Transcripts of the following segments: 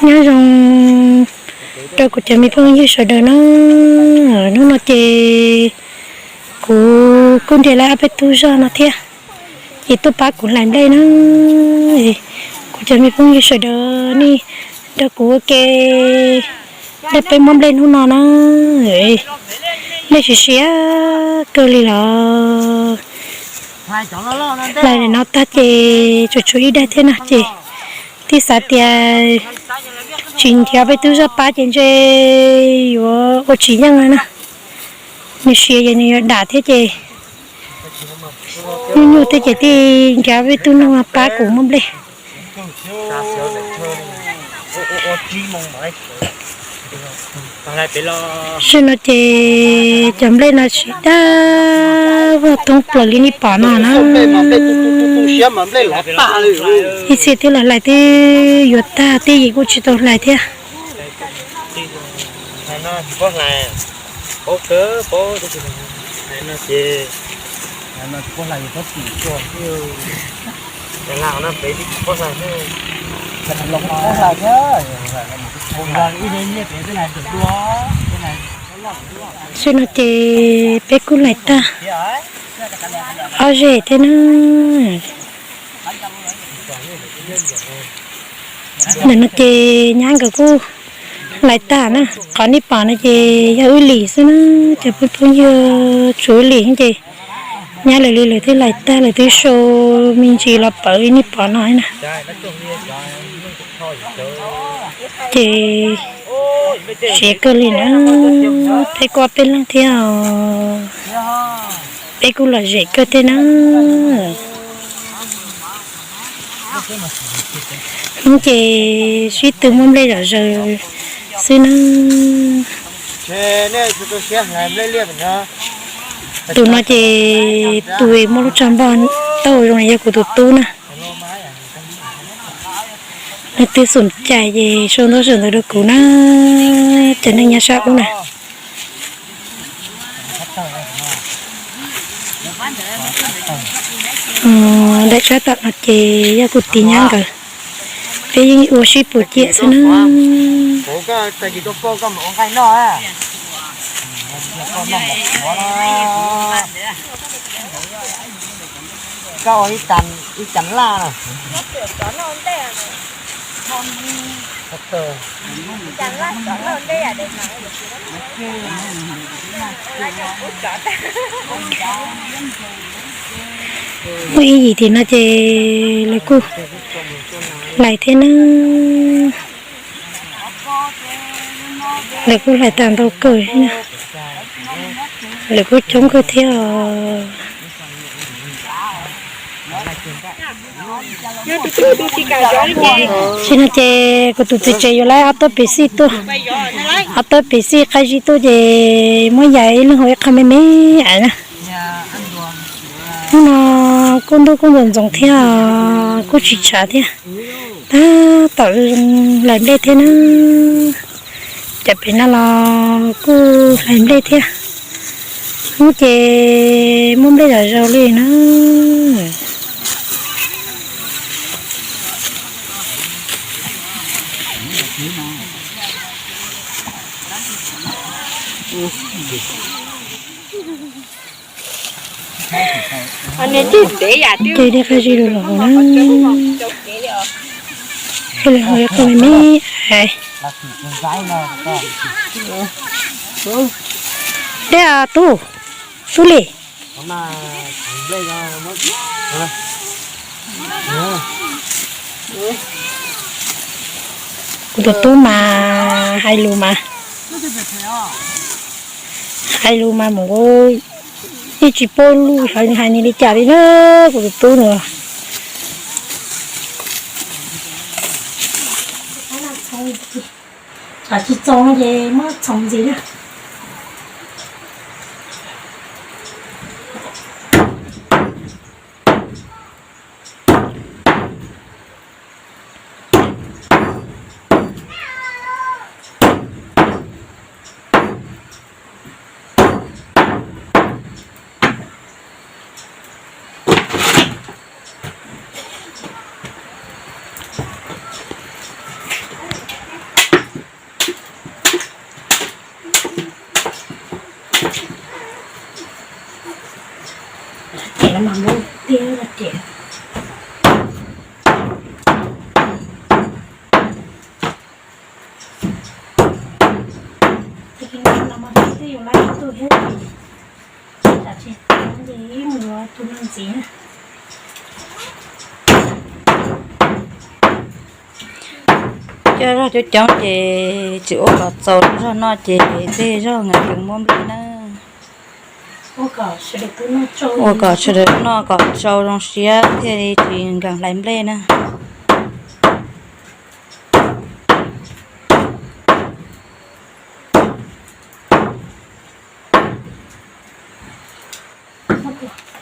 Nyob zoo rau kuv cov me phooj ywg sawv daws na. Hnub no ces kuv kuj nrhiav lawm ob peb tug zaj no thiab, ces tuaj pab kuv hlais nplej na. Kuv cov me phooj ywg sawv daws nej nrog kuv ua ke, nrog peb muab nplej hnub no na. Nplej siav siav kawg li los. Hlais no tag ces tsuas tshuav ib daim thiab no ces twb xav tias tsis nrhiav peb tug zaj pab ces ntshe yuav ua tsis yeej na. Nws siav ces nws yuav dam thiab ces nyuaj nyuaj thiab ces thiaj nrhiav peb tug neeg pab kuv muab nplej. Tam sim no ces cov nplej no siav dab vog thoob plaws li nej pom no na. Ib txhia twb los hlais twb yuav tag, twb yim kuj tsis tau hlais thiab. Tam sim no ces peb kuj hlais tag ob zeg thiab na. Ntawm no ces nyab nkawd kuj hlais tag na. Qhov nej pom no ces yog wb lim xwb na, cov phooj ywg, tsuav wb lim ces nyab lawv li lawv twb hlais tag, lawv twb sau me ntsis los pawv li nej pom no na. Ces siav kawg li na, peb kuj ob peb leeg thiab os. Peb kuj lom zem kawg thiab na. Hnub ces sib tw muab nplej zom zaws xwb na. Tus no ces tus muaj lub tsho npog tau zoo li yog kuv tus tub na. Nws twb xum cai ces sau ntaub sau ntawv rau kuv na, cov neeg nyob sab ub na. Daim tsab tom no ces yog kuv tis nyab nkawd, peb yeej ua sib puas ciam xwb na. Muaj ib yim tim no ces lawv kuj hlais thiab na. Lawv kuj hlais tag ntau kawg, lawv kuj coob kawg thiab os. Tam sim no ces kuv tus txiv tsev yuav lawv ob tug piv xij tuaj, ob tug piv xij qab zib tuaj ces muab yais ib leeg hau ib qho me me na. Hnub no kuj ntuj kuj ntxoov ntxoov thiab, kuj tsis tshav thiab. Tab tom hlais nplej thiab na. Cov pem no los kuj hlais nplej thiab. Hnub ces muaj nplej zom zaws li na. Ces dej qab zib los hauv na, ib leeg hau ib qho me me. Dej tub, tub li. Kuv tus tub mas hais lus mas, hais lus mas mus yeej tsis paub lus hais, nws hais nws li cas li na, kuv tus tub no. Tsis txaus no ces muab txhoov ntxiv na. Mas muab tiag tiag. Ces no mas twb yuav laib ib tug thiab, tsam tsis tau ces ib mus yuav tus no ntxiv na. Coj zog coob coob ces tsis ua kom txaus zog noj ces tej zog nqes ces muab nplej na. Ua kom sawv daws noj kom tsau zoo siab thiaj li tsis nkees hlais nplej na.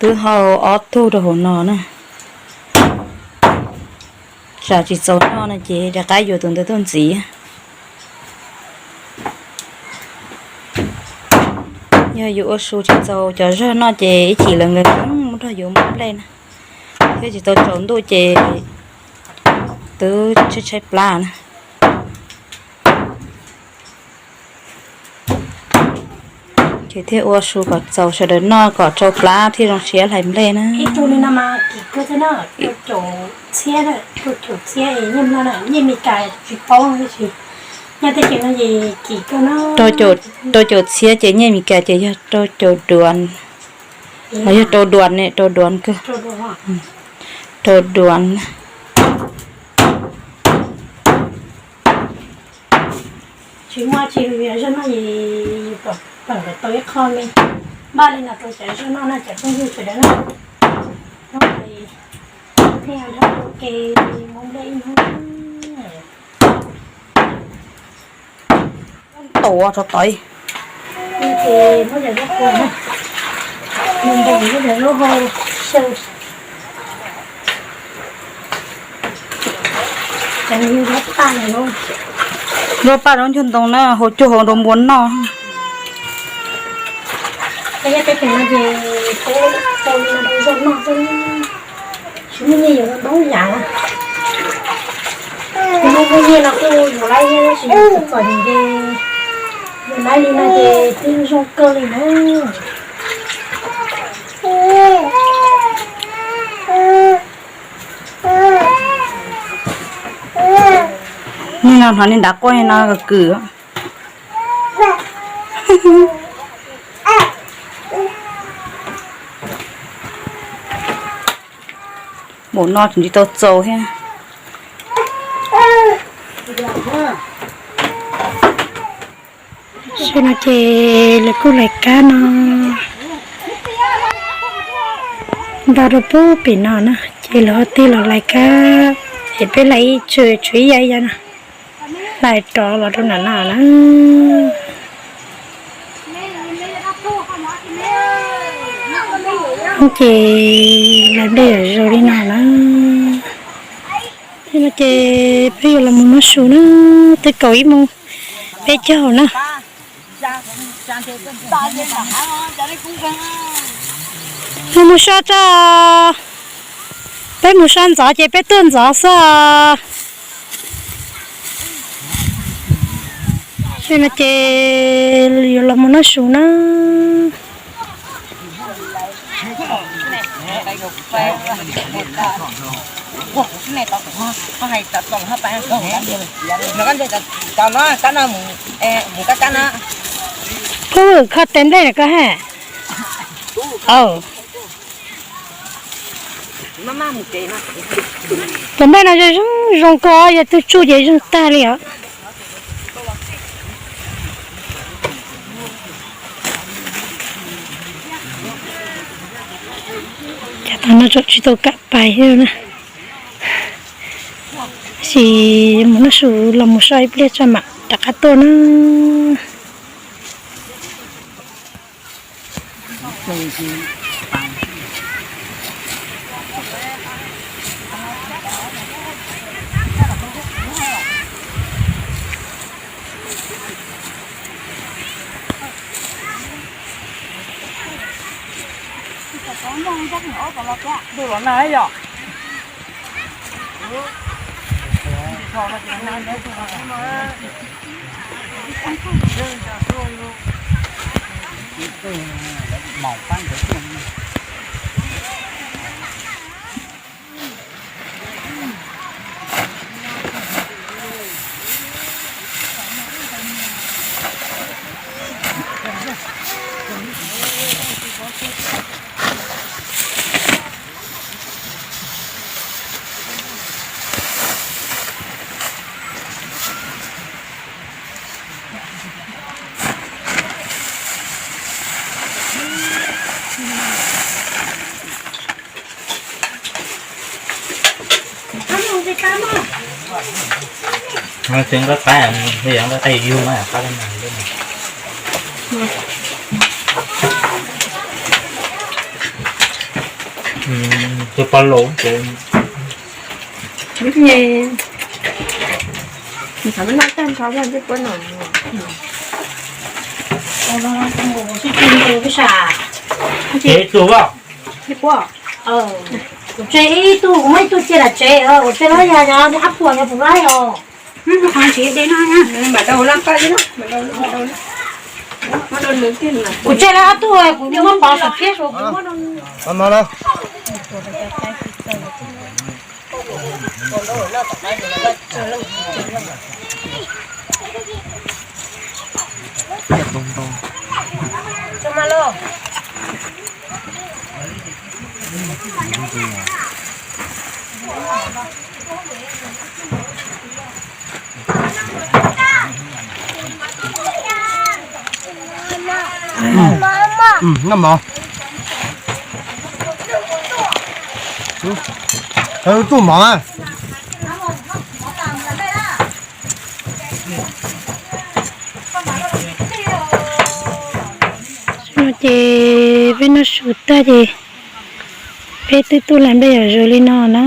Twb hau ob tug rau hauv no na. Tsam tsis txaus noj no ces rov qab yuav tus ntawd tuaj ntxiv. Yog yus ua su tsis txaus cov zog noj ces ib chim lawv nkees muab rau yus muab nplej na. Thiab tsis tau tsaus ntuj ces twb tshaib tshaib plab na. Ces thiaj ua su kom txaus sawv daws noj kom tsau plab thiaj zoo siab hlais nplej na. Ib tug li no mas kim kawg thiab na, rau caum txhiab, rau caum txhiab es nyiaj Hmoob na, nyiaj Meskas tsis paub tab sis nyob teb chaws no ces kim kawg na. Rau caum txhiab ces nyiaj Meskas ces yog rau caum duas, los yog rau duas ne, rau duas kawg. Rau duas. Tsis muaj tsis yog zog noj es yus pom pom tau ib qho me npaj li no rau cov zog noj na cov phooj ywg sawv daws na. Noj es thiaj nrog ua ke mus nplej ib hnub. Tau rau tod. Ces muab cov zaub qhuav na, mus npog muab cov zaub hau xyaw. Cov zaub paj no, zaub paj zaub ncauj ntoo na, hau cuag hau nrau npua noj. Peb teb chaws no ces peb tau li no rau zaub noj xwb, tsis muaj nyiaj yuav ntau yam. Yus muaj nyiaj no kuj yuav laib thiab tab sis yus txom txom nyem ces yuav laib li no ces twb zoo kawg li na. Nim no hnov li nrad quaj no kws. Npaum no tseem tsis tau txaus thiab. Tam sim no ces lawv kuj hlais kab no nto rau pub pem no na, ces lawv ho tig los hlais kab, es peb hlais ib txhia tshuav ib yam ib yam na, hlais rov los rau nram no na. Ces hlais nplej yam zoo li no na. Ces peb yuav los mus noj su na, twb kaum ib moos peb caug na. Mus mus so tso, peb mus so ntxov ces peb tuaj ntxov xwb. Tam sim no ces yuav los mus noj su na. Koj kho tes nplej na koj ha. Aw, tus nplej no zoo zoo koj, yog twb tsuj ces zoo tag li os. Cas tas no tseem tsis tau kam pais thiab na. Tab sis mus noj su los mus so ib pliag tso mam rov qab tuaj na. Ntuj los nag yom. Tsev nqaij qaib, nqaij qaib yug mas qab. Tus pog laus ces tsev tus, kuv tseg ib tug, kuv muaj ib tug cia lam tsev, kuv tseg los yog ab phuam yog puas laib os. Kuv tseg los ob tug, kuv muab pov saum thiab kuv muab. Noj mov. Tuaj mov na. No ces peb noj su tag ces peb twb tuaj hlais nplej yom, zuj li no na.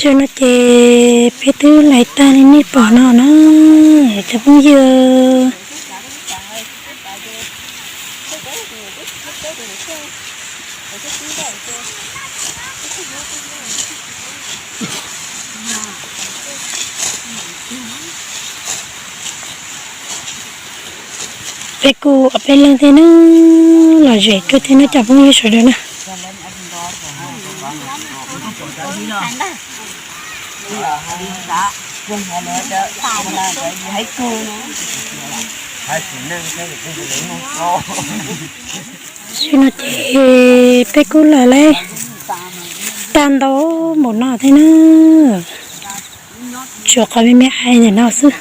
Xyoo no ces peb twb hlais tag li nej pom no na, cov phooj ywg. Peb kuj ob peb leeg thiab na, lom zem kawg thiab na cov phooj ywg sawv daws na. Xyoo no ces peb kuj hlais tag ntau npaum no thiab na, tsuas qhov me me hais ntawm no xwb,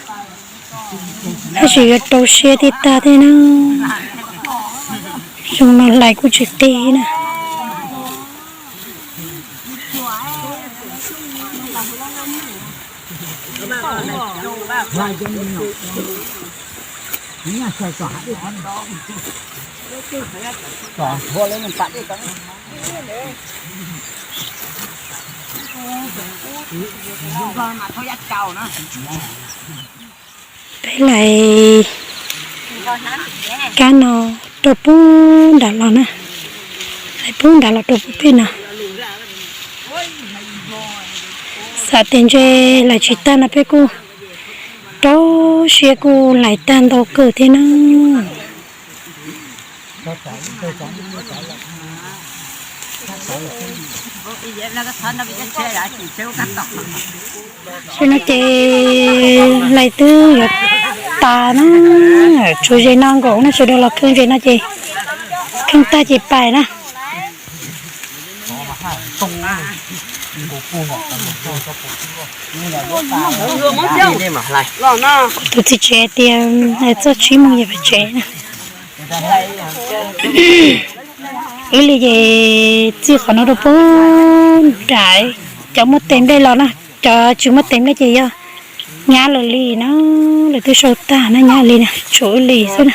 tab sis yuav rau siab thiaj tag thiab na. Xyoo no hlais kuj tsis qis na. Peb hlais kab no rau pub nram los na, hlais pub nram los rau pub pem no. Xav tias ntshe hlais tsis tag no peb kuj rau siab kuj hlais tag ntau kawg thiab na. Xyoo no ces hlais twb yuav tas na, tshuav ze no nkaus no, sawv daws los kheej ze no ces kheej tag ces pais na. Kuv tus txiv tsev tias txog tsib moos yog pem tsev na. Ib li ces txij qhov no rau pub nram, cov muaj tes nplej los na, cov tsis muaj tes nplej ces yog nyab lawv li na, lawv twb sau tag na, nyab li na, tshuav ib li xwb na.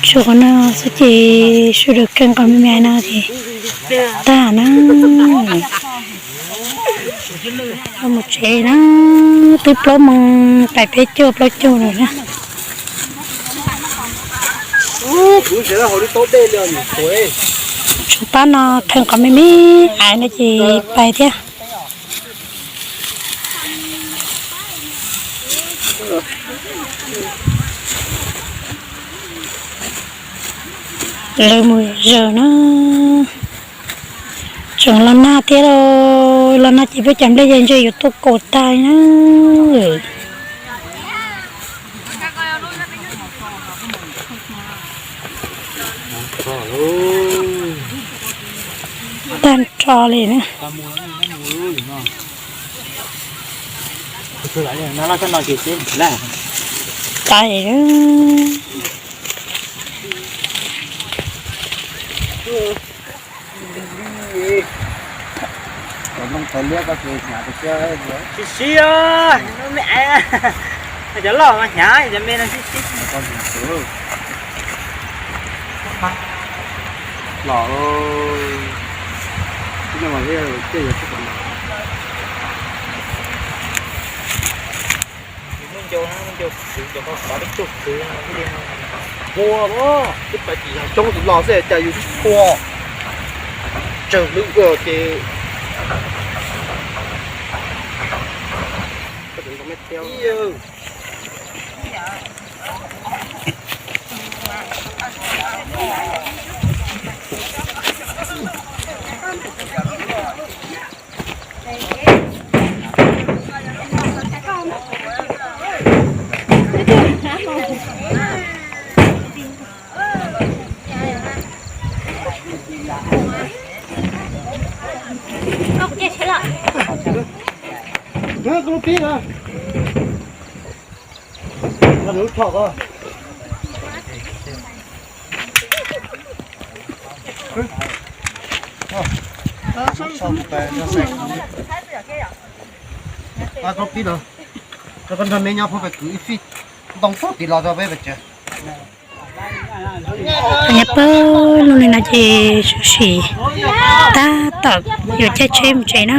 Tshuav qhov no xwb ces sawv daws kheej qhov me me no ces tag na. Mus tsev na, twb plaub moos pais peb caug plaub caug lawm na. Tshuav pab no kheej qhov me me aiv no ces pais thiab. Lawv mus zaws na, tseem los nag thiab, los nag ces peb cov nplej ces ntshe yuav tuaj kaus tag na. Tag nrho li na. Tais. Sib sib, cov loj mas hnyav, cov me no sib sib. Los, ua, ib pab tsis yog coob tus los xwb cas yus tsis tshua, tsawg lwm ua ces Koj nrog me nyob pub pem kwv ib fij ntoo txog tim los rau peb pem tsev. Nyob pawg lug li no ces sawv tsees tab tom yuav caij tsheb mus tsev na.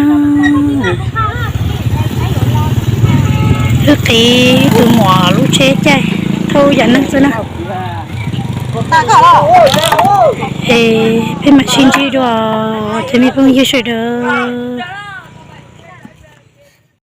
Wb qiv tus muam lub tsheb caij thauj yam neeg xwb na. Es peb mam sib ntsib dua cov me phooj ywg sawv daws.